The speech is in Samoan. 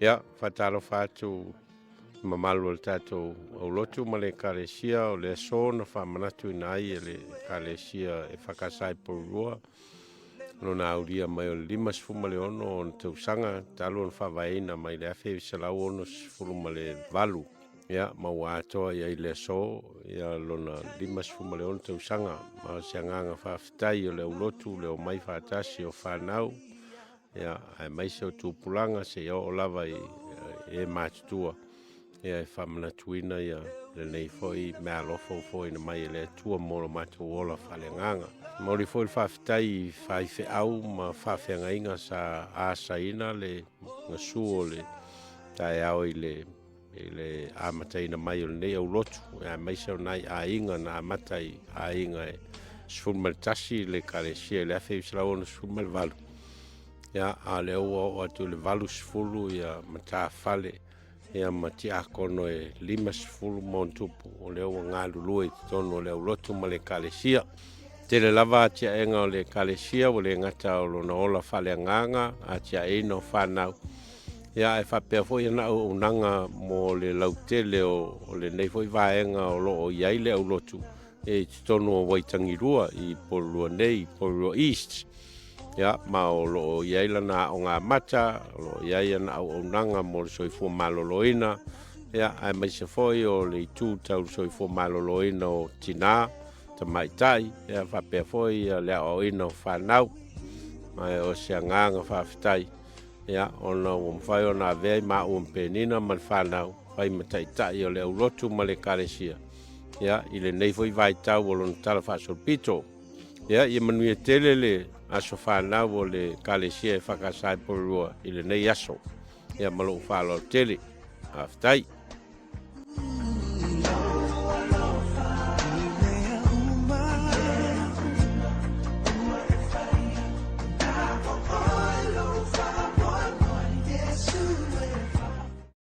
Ia, faatalofa atu i le mamalu o le tatou aulotu ma le Ekalesia o le aso na faamanatuina ai e le Ekalesia EFKS i Porirua lona aulia mai o le 56 o ona tausaga talu ona faavaeina mai le 1968. Ia, ma ua atoa i ai i le aso lona 56 tausaga. Ma o se agaga faafetai o le aulotu le omai faatasi o fanau, ia, aemaise o tupulaga seia oo lava i e matutua, e faamanatuina lenei foi meaalofa ua foaiina mai e le Atua mo lo matou ola faaleagaga. E momoli foi le faafetai i faifeau ma faafeagaiga sa asaina le gasu o le taeao i le amataina mai o lenei aulotu, aemaise o nai aiga na amata i aiga e 11 le Ekalesia i le 1968, ia, a o lea ua oo atu i le 80 matafale ma tiakono e 50+ o lea ua galulue i totonu o le aulotu ma le Ekalesia. Tele lava atiaega o le Ekalesia, ua le gata o lona ola faaleagaga, atiaeina o fanau, ia ae faapea foi ana auaunaga mo le lautele o lenei foi vaega o lo o i ai le aulotu i totonu o Waitagilua i Porirua nei, Porirua East. Ia, ma o lo o i ai lana aoga amata, o lo o i ai ana auaunaga mo le soifua maloloina, ia, aemaise foi o le itu tau le soifua maloloina o tina, tamaitai, ia faapea foi le aoaoina o fanau. Ma o se agaga faafetai, ia, ona ua mafai ona avea i maua ma Penina ma le fanau, fai ma taitai o le aulotu ma le Ekalesia, ia, i lenei foi vaitau o lona talafaasolopito. Ia, ia manuia tele le aso fanau o le Ekalesia EFKS i Porirua i lenei aso. Ia, ma lou faaaloalo tele. Faafetai.